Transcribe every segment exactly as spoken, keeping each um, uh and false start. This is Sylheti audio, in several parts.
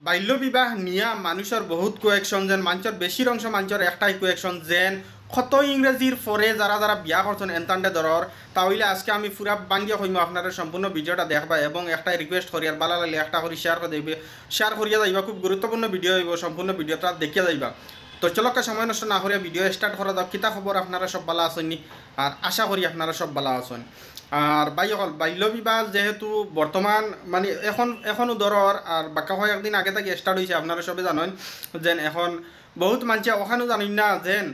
বাল্য বিবাহ নিয়া মানুষর বহুত কুয়েশন, যেন মানষর বেশির অংশ মানষর একটাই কুয়েশন, যেন কত ইংরেজির পরে যারা যারা বিয়া করছইন এনতানরে ধরর। তা অইলে আজকে আমি পুরা ভাঙ্গিয়া কইমু, আপনারা সম্পূর্ণ ভিডিওটা দেখবা এবং একটা রিকোয়েস্ট করি, আর ভালা লাগলে একটা করি শেয়ার করি দিবা, শেয়ার করিয়া যাইবা। খুব গুরুত্বপূর্ণ ভিডিও অইবো, সম্পূর্ণ ভিডিওটা দেখিয়া যাইবা। তো চলউক্কা, সময় নষ্ট না করিয়া ভিডিও স্টার্ট করা যাউক। কিতা খবর, আপনারা সব ভালা আছইন নি? আর আশা করি আপনারা সব ভালা আছইন। আর ভাই অকল, বাল্য বিবাহ যেহেতু বর্তমান মানে এখন, এখনও ধরর, আর বাক্কা কয়েকদিন আগে থাকি স্টার্ট অইছে, আপনারা সবে জানইন। যেন এখন বহুত মানষে অখানও জানইন না যেন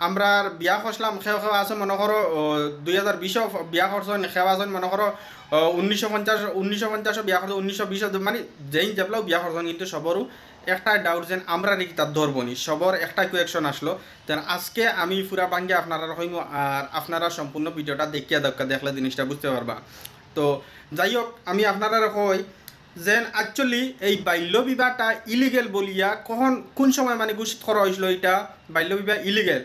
আমরার বিয়া করছলাম, কেউ কেউ আছে মনো করো, ও, দুই হাজার বিশো বিয়া করছইন, কেউ আছইন মনো করো, ও, উনিশশো পঞ্চাশ, উনিশশো পঞ্চাশো বিয়া করছইন, উনিশশো বিশো, মানে যেইন যেবলাও বিয়া করছইন, কিন্তু সবরও একটা ডাউট যেন আমরারে কিতা ধরবো নি, সবর একটা কুয়েশন আসলো। তেন আজকে আমি পুরা ভাঙ্গিয়া আপনারারে কইমু, আর আপনারা সম্পূর্ণ ভিডিওটা দেখিয়া দেউক্কা, দেখলে জিনিসটা বুঝতে পারবা। তো যাই হোক, আমি আপনারারে কই যেন actually এই বাল্য বিবাহটা ইলিগেল বলিয়া কখন, কোন সময় মানে ঘোষিত করা অইছিল ইটা বাল্য বিবাহ ইলিগেল?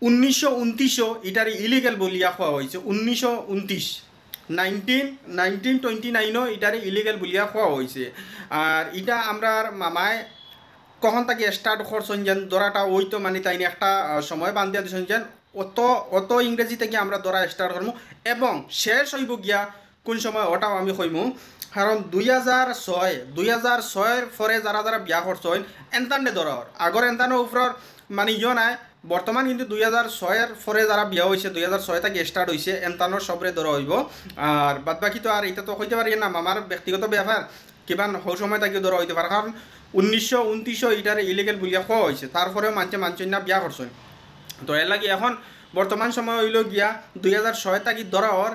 উনিশশো উনত্রিশো ইটারে ইলিগেল বলিয়া কওয়া অইছে, উনিশশো উনত্রিশ, নাইনটিন, নাইনটিন টোয়েন্টি নাইনও ইটারে ইলিগেল বলিয়া কওয়া অইছে। আর ইটা আমরার মামায় কখন থাকি স্টার্ট করছইন যেন ধরাটা অইতো, মানে তাইন একটা, আহ, সময় বান্ধিয়া দিছইন যেন অত, অত ইংরেজি থাকি আমরা ধরা স্টার্ট করমু এবং শেষ অইবো গিয়া কোন সময়, ওটাও আমি কইমু। কারণ দুই হাজার ছয়, দুই হাজার ছয়র পরে যারা যারা বিয়া করছইন এনতানরে ধরা অর। আগর এনতানর উপরর মানে ইয়ো নাই। বর্তমান কিন্তু দুই হাজার ছয়র পরে যারা বিয়া অইছে, দুই হাজার ছয় থাকি স্টার্ট অইছে, এনতানর সবরে ধরা অইবো। আর বাদ বাকি তো আর ইটা তো কইতে পারি না, আমার ব্যক্তিগত ব্যাপার, কিমান হউ সময় থাকিও ধরা অইতে পারে। কারণ উনিশশো উনত্রিশো ইটারে ইলিগেল বলিয়া কওয়া অইছে, তারপরেও মানষে মানষে না বিয়া করছইন। তো এর লাগি এখন বর্তমান সময় অইলো গিয়া দুই হাজার ছয় থাকি ধরা অর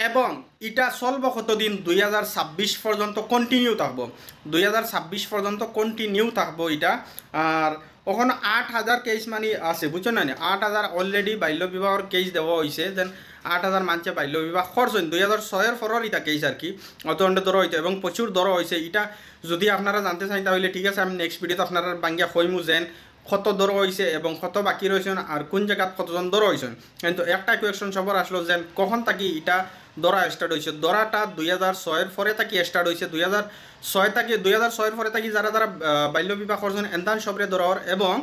এবং ইটা চলবো কতদিন? দুই হাজার ছাব্বিশ পর্যন্ত কন্টিনিউ থাকবো, দুই হাজার ছাব্বিশ পর্যন্ত কন্টিনিউ থাকবো ইটা। আর অখন আট হাজার কেস মানে আছে, বুঝছো না নি? আট হাজার অলরেডি বাল্য বিবাহর কেস দেওয়া অইছে, যেন আট হাজার মানষে বাল্য বিবাহ করছইন দুই হাজার ছয়র পরর ইটা কেস আর কি, অত অন্ডে ধরা অইতো এবং প্রচুর ধরা অইছে। ইটা যদি আপনারা জানতে চাইন তাহলে ঠিক আছে, আমি নেক্সট ভিডিওত আপনারারে ভাঙ্গিয়া কইমু যেন কত ধরা অইছে এবং কত বাকি রইছইন আর কোন জাগাত কতজন ধরা অইছইন। কিন্তু একটা কুয়েশন সবর আসলো যেন কখন থাকি ইটা ধরা স্টার্ট অইছে। ধরাটা দুই হাজার ছয়র পরে থাকি স্টার্ট অইছে। দুই হাজার ছয় থাকি, দুই হাজার ছয়র পরে থাকি যারা যারা, আহ, বাল্য বিবাহ করছইন এনতান সবরে ধরা অর এবং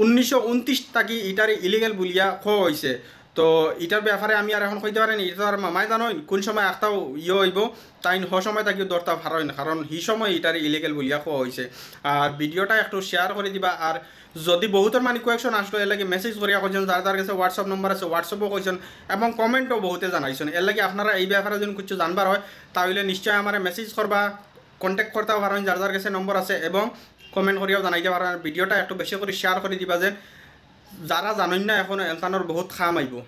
উনিশশো উনত্রিশ থাকি ইটারে ইলিগেল বলিয়া কওয়া অইছে। তো ইটার ব্যাপারে আমি আর এখন কইতে পারি না, ইটা তো আর মামায় জানইন কোন সময় আখতাও ইয়ে অইবো, তাইন হ সময় থাকিও ধরতা পারইন, কারণ হি সময় ইটারে ইলিগেল বলিয়া কওয়া অইছে। আর ভিডিওটা একটু শেয়ার করি দিবা। আর যদি বহুতর মানে কুয়েশন আসলো, এর লাগি মেসেজ করিয়া কইছইন, যার যার গেছে WhatsApp নম্বর আছে WhatsApp-ও কইছইন এবং কমেন্টও বহুতে জানাইছইন। এর লাগি আপনারা এই ব্যাপারে যদি কিছু জানবার অয় তাহলে নিশ্চয় আমারে মেসেজ করবা, কন্ট্যাক্ট করতাও পারইন, যার যার গেছে নম্বর আছে, এবং কমেন্ট করিয়াও জানাইতে পারইন। আর ভিডিওটা একটু বেশি করি শেয়ার করি দিবা যেন যারা জানইন না এখনো এনতানর বহুত কাম আইবো।